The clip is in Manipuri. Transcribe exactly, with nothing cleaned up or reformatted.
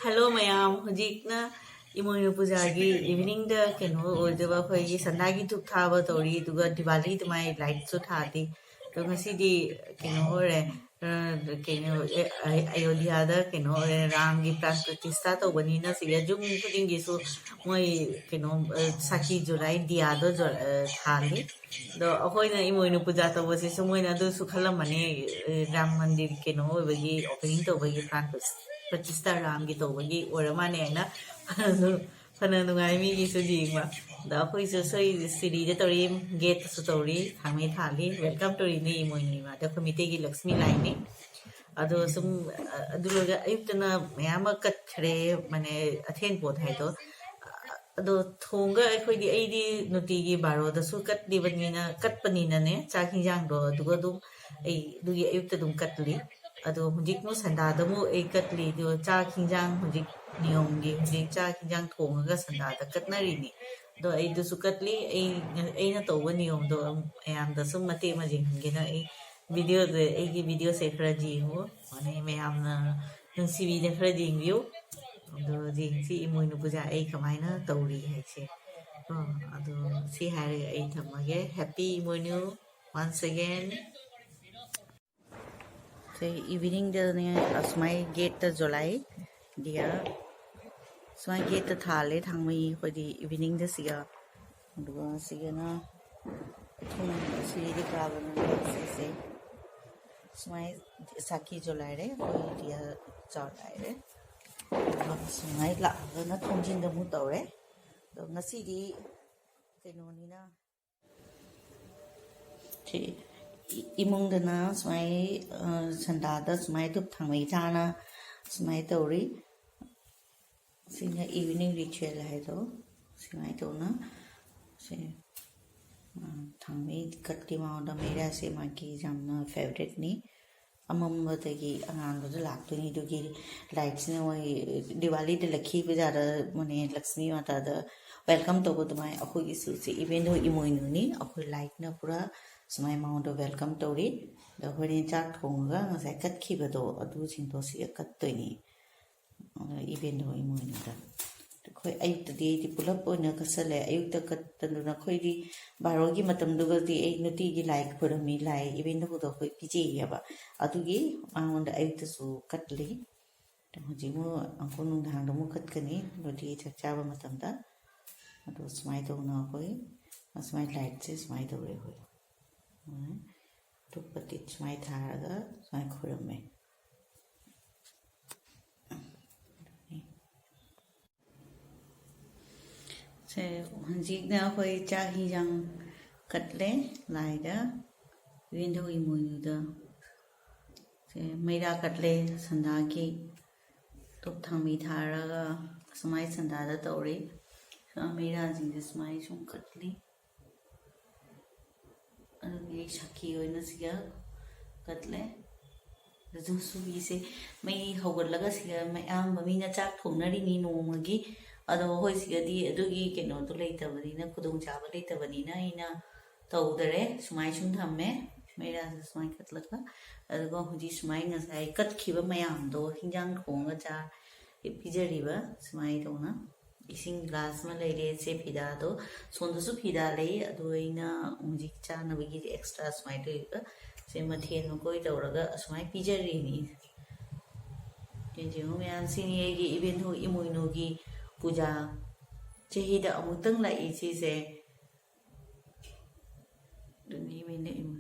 ꯍꯜꯂꯣ ꯃꯌꯥꯝ, ꯍꯧꯖꯤꯛꯅ ꯏꯃꯣꯏꯅꯨ ꯄꯨꯖꯥꯒꯤ ꯏꯚꯤꯅꯤꯡꯗ ꯀꯩꯅꯣ ꯑꯣꯏꯗꯣꯏꯕ, ꯑꯩꯈꯣꯏꯒꯤ ꯁꯟꯗꯥꯒꯤ ꯙꯨꯞ ꯊꯥꯕ ꯇꯧꯔꯤ, ꯑꯗꯨꯒ ꯗꯤꯋꯥꯂꯤ ꯑꯗꯨꯃꯥꯏ ꯂꯥꯏꯠꯁꯨ ꯊꯥꯜꯂꯤ꯫ ꯑꯗꯣ ꯉꯁꯤꯗꯤ ꯀꯩꯅꯣ ꯑꯣꯏꯔꯦ, ꯑ, ꯀꯩꯅꯣ, ꯑꯦ, ꯑ-, ꯑꯌꯣꯙ꯭ꯌꯥꯗ ꯀꯩꯅꯣ ꯑꯣꯏꯔꯦ, ꯔꯥꯝꯒꯤ ꯄ꯭ꯔꯥꯟ ꯄ꯭ꯔꯇꯤꯁꯊꯥ ꯇꯧꯕꯅꯤꯅ ꯁꯤꯗ ꯌꯨꯝ ꯈꯨꯗꯤꯡꯒꯤꯁꯨ ꯃꯣꯏ ꯀꯩꯅꯣ, ꯑ, ꯁꯥꯈꯤ ꯖꯨꯂꯥꯏ ꯗꯤꯌꯥꯗꯣ ꯖꯣ-, ꯑ, ꯊꯥꯜꯂꯤ꯫ ꯑꯗꯣ ꯑꯩꯈꯣꯏꯅ ꯏꯃꯣꯏꯅꯨ ꯄꯨꯖꯥ ꯇꯧꯕꯁꯤꯁꯨ ꯃꯣꯏꯅ ꯑꯗꯨꯁꯨ ꯈꯜꯂꯝꯃꯅꯤ, ꯑ, ꯔꯥꯝ ꯃꯟꯗꯤꯔ ꯀꯩꯅꯣ ꯑꯣꯏꯕꯒꯤ, ꯑꯣꯄꯦꯅꯤꯡ ꯇꯧꯕꯒꯤ, ꯄ꯭ꯔꯥꯟ ꯄ꯭ꯔꯇꯤꯁꯊꯥ ꯔꯥꯝꯒꯤ ꯇꯧꯕꯒꯤ ꯑꯣꯏꯔ ꯃꯥꯜꯂꯦ ꯍꯥꯏꯅ ꯑꯗꯨ ꯐꯅ ꯅꯨꯡꯉꯥꯏ ꯃꯤꯒꯤꯁꯨ ꯌꯦꯡꯕ꯫ ꯑꯗ ꯑꯩꯈꯣꯏꯁꯨ ꯁꯣꯏ ꯁꯤꯔꯤꯗ ꯇꯧꯔꯤ, ꯒꯦꯠꯇꯁꯨ ꯇꯧꯔꯤ, ꯊꯥꯡꯃꯩ ꯊꯥꯜꯂꯤ, ꯋꯦꯜꯀꯝ ꯇꯧꯔꯤꯅꯤ ꯏꯃꯣꯏꯅꯨ ꯏꯃꯥꯗ, ꯑꯩꯈꯣꯏ ꯃꯤꯇꯩꯒꯤ ꯂꯛꯁꯃꯤ ꯂꯥꯏꯅꯤ꯫ ꯑꯗꯣ ꯁꯨꯝ, ꯑ-, ꯑꯗꯨ ꯂꯣꯏꯔꯒ ꯑꯌꯨꯛꯇꯅ ꯃꯌꯥꯝ ꯑꯃ ꯀꯠꯈ꯭ꯔꯦ, ꯃꯅꯦ, ꯑꯊꯦꯟ ꯄꯣꯠ ꯍꯥꯏꯗꯣ꯫ ꯑꯗꯣ ꯊꯣꯡꯒ ꯑꯩꯈꯣꯏꯗꯤ, ꯑꯩꯗꯤ ꯅꯨꯡꯇꯤꯒꯤ ꯕꯥꯔꯣꯗꯁꯨ ꯀꯠꯂꯤꯕꯅꯤꯅ, ꯀꯠꯄꯅꯤꯅꯅꯦ, ꯆꯥꯛ ꯍꯤꯟꯖꯥꯡꯗꯣ ꯑꯗꯨꯒ ꯑꯗꯨꯝ ꯑꯩ ꯑꯗꯨꯒꯤ ꯑꯌꯨꯛꯇ ꯑꯗꯨꯝ ꯀꯠꯂꯤ꯫ ꯑꯗꯣ ꯍꯧꯖꯤꯛ ꯃꯨꯛ ꯁꯟꯗꯥꯗ ꯑꯃꯨꯛ ꯑꯩ ꯀꯠꯂꯤ꯫ ꯑꯗꯣ ꯆꯥꯛ ꯍꯤꯟꯖꯥꯡ ꯍꯧꯖꯤꯛ ꯅꯤꯌꯣꯝꯒꯤ ꯍꯧꯖꯤꯛ ꯆꯥꯛ ꯍꯤꯟꯖꯥꯡ ꯊꯣꯡꯉꯒ ꯁꯟꯗꯥꯗ ꯀꯠꯅꯔꯤꯅꯤ꯫ ꯑꯗꯣ ꯑꯩꯗꯨꯁꯨ ꯀꯠꯂꯤ꯫ ꯑꯩ, ꯑꯩꯅ ꯇꯧꯕ ꯅꯤꯌꯣꯝꯗꯣ ꯃꯌꯥꯝꯗ ꯁꯨꯝ ꯃꯇꯦꯛ ꯑꯃ ꯌꯦꯡꯍꯟꯒꯦꯅ ꯑꯩ ꯚꯤꯗꯤꯑꯣꯗ, ꯑꯩꯒꯤ ꯚꯤꯗꯤꯑꯣꯁꯦ ꯈꯔ ꯌꯦꯡꯉꯨ꯫ ꯃꯅꯦ ꯃꯌꯥꯝꯅ ꯅꯨꯡꯁꯤꯕꯤꯅ ꯈꯔ ꯌꯦꯡꯕꯤꯌꯨ꯫ ꯑꯗꯣ ꯌꯦꯡꯁꯤ ꯏꯃꯣꯏꯅꯨ ꯄꯨꯖꯥ ꯑꯩ ꯀꯃꯥꯏꯅ ꯇꯧꯔꯤ ꯍꯥꯏꯁꯦ꯫ ꯀꯣ, ꯑꯗꯣ ꯁꯤ ꯍꯥꯏꯔꯒ ꯑꯩ ꯊꯝꯃꯒꯦ꯫ Happy ꯏꯃꯣꯏꯅꯨ once again꯫ ꯁꯤ ꯏꯚꯤꯅꯤꯡꯗꯅꯦ ꯑꯁꯨꯃꯥꯏ ꯒꯦꯠꯇ ꯖꯣꯂꯥꯏ ꯗꯤꯌꯥ꯫ ꯁꯨꯃꯥꯏ ꯒꯦꯠꯇ ꯊꯥꯜꯂꯦ ꯊꯥꯡꯃꯩ ꯑꯩꯈꯣꯏꯗꯤ ꯏꯚꯤꯅꯤꯡꯗ ꯁꯤꯒ꯫ ꯑꯗꯨꯒ ꯁꯤꯒꯅ ꯊꯣꯡ, ꯁꯤꯗꯤ ꯀꯥꯕꯅ ꯁꯤꯁꯦ꯫ ꯁꯨꯃꯥꯏ ꯁꯥꯈꯤ ꯖꯣꯂꯥꯏꯔꯦ, ꯑꯩꯈꯣꯏ ꯗꯤꯌꯥ ꯖꯣꯂꯥꯏꯔꯦ꯫ ꯑꯗꯨꯒ ꯁꯨꯃꯥꯏ ꯂꯥꯛꯑꯒꯅ ꯊꯣꯡꯖꯤꯟꯗ ꯑꯃꯨꯛ ꯇꯧꯔꯦ꯫ ꯑꯗꯣ ꯉꯁꯤꯗꯤ ꯀꯩꯅꯣꯅꯤꯅ ꯁꯤ ꯏ-, ꯏꯃꯨꯡꯗꯅ ꯁꯨꯃꯥꯏ, ꯑ, ꯁꯟꯗꯥꯗ ꯁꯨꯃꯥꯏ ꯙꯨꯞ ꯊꯥꯡꯃꯩ ꯊꯥꯅ ꯁꯨꯃꯥꯏ ꯇꯧꯔꯤ꯫ ꯁꯤꯅ evening ritual ꯍꯥꯏꯗꯣ꯫ ꯁꯨꯃꯥꯏ ꯇꯧꯅ ꯁꯤ, ꯑ, ꯊꯥꯡꯃꯩ ꯀꯠꯀꯤ ꯃꯉꯣꯟꯗ ꯃꯩꯔꯥꯁꯦ ꯃꯥꯒꯤ ꯌꯥꯝꯅ favouriteꯅꯤ꯫ ꯑꯃꯝꯕꯗꯒꯤ ꯑꯉꯥꯟꯕꯗ ꯂꯥꯛꯇꯣꯏꯅꯤ꯫ ꯑꯗꯨꯒꯤ ꯂꯥꯏꯠꯁꯤꯅ ꯃꯣꯏ ꯗꯤꯋꯥꯂꯤꯗ ꯂꯛꯈꯤ ꯄꯨꯖꯥꯗ ꯃꯣꯏꯅꯦ ꯂꯛꯁꯃꯤ ꯃꯥꯇꯥꯗ ꯋꯦꯜꯀꯝ ꯇꯧꯕ ꯑꯗꯨꯃꯥꯏꯅ ꯑꯩꯈꯣꯏꯒꯤꯁꯨ ꯁꯤ, even though ꯏꯃꯣꯏꯅꯨꯅꯤ, ꯑꯩꯈꯣꯏ ꯂꯥꯏꯠꯅ ꯄꯨꯔꯥ ꯁꯨꯃꯥꯏꯅ ꯃꯉꯣꯟꯗ ꯋꯦꯜꯀꯝ ꯇꯧꯔꯤ꯫ ꯑꯗ ꯍꯣꯔꯦꯟ ꯆꯥꯛ ꯊꯣꯡꯉꯒ ꯉꯁꯥꯏ ꯀꯠꯈꯤꯕꯗꯣ ꯑꯗꯨꯁꯤꯡꯗꯣ ꯁꯤꯗ ꯀꯠꯇꯣꯏꯅꯤ꯫ ꯑꯗꯣ ꯏꯕꯦꯟꯗꯣ ꯏꯃꯣꯏꯅꯨꯗ ꯑꯩꯈꯣꯏ ꯑꯌꯨꯛꯇꯗꯤ ꯑꯩꯗꯤ ꯄꯨꯂꯞ ꯑꯣꯏꯅ ꯀꯠꯁꯜꯂꯦ꯫ ꯑꯌꯨꯛꯇ ꯀꯠꯇꯗꯨꯅ ꯑꯩꯈꯣꯏꯗꯤ ꯕꯥꯔꯣꯒꯤ ꯃꯇꯝꯗꯨꯒꯗꯤ ꯑꯩ ꯅꯨꯡꯇꯤꯒꯤ ꯂꯥꯏ ꯈꯨꯔꯝꯃꯤ꯫ ꯂꯥꯏ ꯏꯕꯦꯟꯗꯧꯗꯣ ꯑꯩꯈꯣꯏ ꯄꯤꯖꯩꯌꯦꯕ꯫ ꯑꯗꯨꯒꯤ ꯃꯉꯣꯟꯗ ꯑꯌꯨꯛꯇꯁꯨ ꯀꯠꯂꯤ꯫ ꯑꯗꯣ ꯍꯧꯖꯤꯛ ꯑꯃꯨꯛ ꯑꯃꯨꯛ ꯅꯨꯡꯗꯥꯡꯗ ꯑꯃꯨꯛ ꯀꯠꯀꯅꯤ, ꯑꯗꯨꯗꯤ ꯆꯥꯛ ꯆꯥꯕ ꯃꯇꯝꯗ꯫ ꯑꯗꯣ ꯁꯨꯃꯥꯏꯅ ꯇꯧꯅ ꯑꯩꯈꯣꯏ ꯑꯁꯨꯃꯥꯏꯅ ꯂꯥꯏꯠꯁꯦ ꯁꯨꯃꯥꯏꯅ ꯇꯧꯔꯦ ꯑꯩꯈꯣꯏ꯫ ꯎꯝ꯫ ꯙꯨꯞ ꯄꯇꯤ ꯁꯨꯃꯥꯏꯅ ꯊꯥꯔꯒ ꯁꯨꯃꯥꯏꯅ ꯈꯨꯔꯝꯃꯦ꯫ ꯁꯦ, ꯍꯧꯖꯤꯛꯅ ꯑꯩꯈꯣꯏ ꯆꯥꯛ ꯍꯤꯟꯖꯥꯡ ꯀꯠꯂꯦ ꯂꯥꯏꯗ, ꯏꯕꯦꯟꯗꯧ ꯏꯃꯣꯏꯅꯨꯗ꯫ ꯁꯦ, ꯃꯩꯔꯥ ꯀꯠꯂꯦ ꯁꯟꯗꯥꯒꯤ꯫ ꯙꯨꯞ ꯊꯥꯡꯃꯩ ꯊꯥꯔꯒ ꯁꯨꯃꯥꯏ ꯁꯟꯗꯥꯗ ꯇꯧꯔꯤ꯫ ꯁꯨꯃꯥꯏ ꯃꯩꯔꯥꯁꯤꯡꯁꯦ ꯁꯨꯃꯥꯏ ꯁꯨꯝ ꯀꯠꯂꯤ꯫ ꯑꯗꯨꯒꯤ ꯁꯈꯤ ꯑꯣꯏꯅ ꯁꯤꯒ ꯀꯠꯂꯦ꯫ ꯑꯗꯨ ꯁꯨꯕꯤꯁꯦ ꯃꯩ ꯍꯧꯒꯠꯂꯒ ꯁꯤꯒ ꯑꯌꯥꯝꯕ ꯃꯤꯅ ꯆꯥꯛ ꯊꯣꯡꯅꯔꯤꯅꯤ ꯅꯣꯡꯃꯒꯤ꯫ ꯑꯗꯣ ꯑꯩꯈꯣꯏ ꯁꯤꯒꯗꯤ ꯑꯗꯨꯒꯤ ꯀꯩꯅꯣꯗꯣ ꯂꯩꯇꯕꯅꯤꯅ, ꯈꯨꯗꯣꯡꯆꯥꯕ ꯂꯩꯇꯕꯅꯤꯅ ꯑꯩꯅ ꯇꯧꯗꯔꯦ꯫ ꯁꯨꯃꯥꯏ ꯁꯨꯝ ꯊꯝꯃꯦ꯫ ꯃꯩꯔꯥꯁꯦ ꯁꯨꯃꯥꯏ ꯀꯠꯂꯒ, ꯑꯗꯨꯒ ꯍꯧꯖꯤꯛ ꯁꯨꯃꯥꯏ ꯉꯁꯥꯏ ꯀꯠꯈꯤꯕ ꯃꯌꯥꯝꯗꯣ ꯍꯤꯟꯖꯥꯡ ꯊꯣꯡꯉꯒ ꯆꯥ-, ꯄꯤꯖꯔꯤꯕ ꯁꯨꯃꯥꯏ ꯇꯧꯅ꯫ ꯏꯁꯤꯡ ꯒ꯭ꯂꯥꯁ ꯑꯃ ꯂꯩꯔꯦ, ꯁꯦ ꯐꯤꯗꯥꯗꯣ꯫ ꯁꯣꯝꯗꯁꯨ ꯐꯤꯗꯥ ꯂꯩ, ꯑꯗꯣ ꯑꯩꯅ ꯍꯧꯖꯤꯛ ꯆꯥꯅꯕꯒꯤ ꯑꯦꯛꯁꯇ꯭ꯔꯥ ꯁꯨꯃꯥꯏꯅ ꯇꯧꯔꯒ ꯁꯦ ꯃꯊꯦꯜ ꯃꯀꯣꯏ ꯇꯧꯔꯒ ꯑꯁꯨꯃꯥꯏꯅ ꯄꯤꯖꯔꯤꯅꯤ꯫ ꯌꯦꯡꯉꯨ ꯃꯌꯥꯝ, ꯁꯤꯅꯤ ꯑꯩꯒꯤ ꯏꯕꯦꯟꯍꯧ ꯏꯃꯣꯏꯅꯨꯒꯤ ꯄꯨꯖꯥ꯫ ꯆꯍꯤꯗ ꯑꯃꯨꯛꯇꯪ ꯂꯥꯛꯏ ꯁꯤꯁꯦ꯫ ꯑꯗꯨꯅꯤ ꯏꯕꯦꯟꯍꯧ